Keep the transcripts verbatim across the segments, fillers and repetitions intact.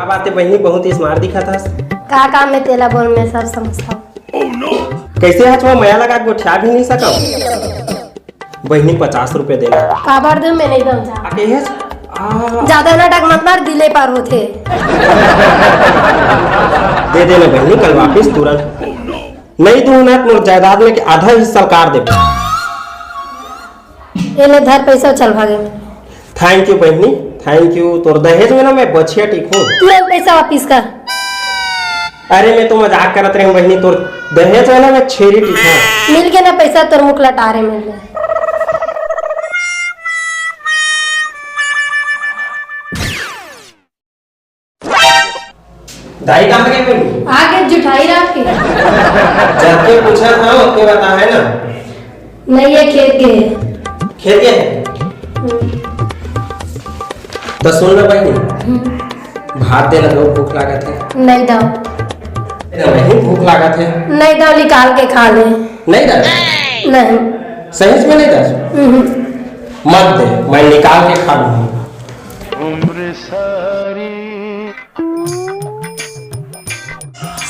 का बात हे बहिनी, बहुत smart दिखत हस। का काम हे तेला बोल, मैं सब समझथंव। कइसे हच, मैं मया लगा के गोठिया भी नहीं सकंव। बहिनी, पचास रुपया देना। काबर देंव, मैं नहीं दंव जा। आ, कहे हच? आ। जादा नाटक मत मार, दिले पार होथे। दे देना बहिनी, कल वापिस तुरंत। नहीं दूं ना, मोर जायदाद में के आधा हिस्सा काट देबे। ए ले धर पैसा, चल भागे। Thank you बहिनी, thank you। तोर दहेज में ना मैं बछिया टिकहूं। तुरंत पैसा वापिस कर। अरे मैं तो मजाक करत रहेंव बहिनी, तोर दहेज में ना मैं छेरी टिकहूं। मिल गे ना पैसा, तोर मुख लटारे मिल गे। दाई कहाँ गए बहिनी? आगे जुठाई रात के। जब के पूछा था, ओके बता है ना? नहीं, ये खेत गए हे। खेत गए हे? हम्म। तो सुन ना बहिनी, हम्म। भात दे ना, बहुत भूख लागत हे। नहीं दंव। दे ना बहिनी, भूख लागत हे। नहीं दंव, निकाल के खा ले। नहीं दंव? नहीं। सही में नहीं दंव? हम्म। मत दे, मैं निकाल के खा लूंगा।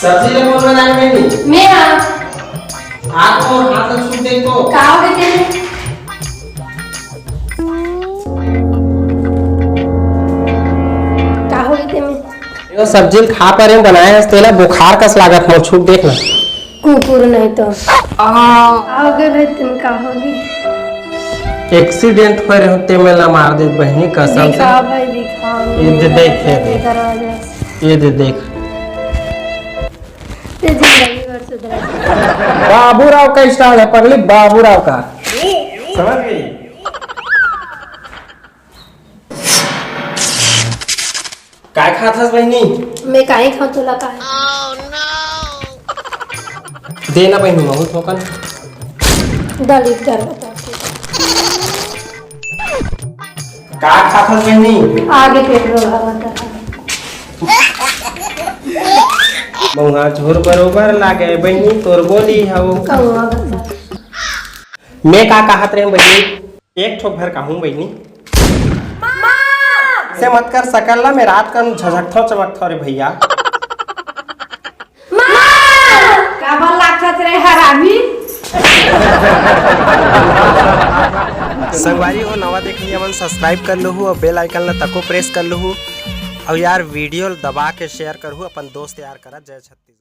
सब्जी ला कोन बनाए बहिनी? मैं। हाथ और हाथ ला छू दे तो। का हो गे तेमे? का हो गे तेमे? यो सब्जी ल खा परे बनाए हस, तेला बुखार कस लागत मोर, छू देख ना। कुकुर नहीं तो। आ। का हो गे भाई, तेमे का हो गे? Accident होय रहे तेमे ला मार देत बहिनी, कसम से। दिखा भाई, दिखा। ये दे, देख, ये दे। दरवाजा से। ये दे, देख। ते जिंदगी भर सुधरा। बाबूराव का style है पगली, बाबूराव का। समझ गई? काय खात हस बहिनी? मैं काहे खाऊं, तोला काय? दे ना बहिनी, महू थोकन। दलित कर बता। का खात हस बहिनी? आगे पेट रोला बता। महुआ झोर बरोबर लागे बहिनी, तोर बोली हव। कौआ बता। मैं का कहत रहेंव बहिनी? एक ठो भर कहूं बहिनी। से मत कर सकल ला, मैं रात कन झझकथंव चमकथंव रे भैया। काबर लागथस रे हरामी? संगवारी हो, नवा देखइया मन subscribe कर लहू और bell icon ला तको press कर लहू। और यार video ला दबा के share करहू अपन दोस्त यार करा। जय छत्तीसगढ़।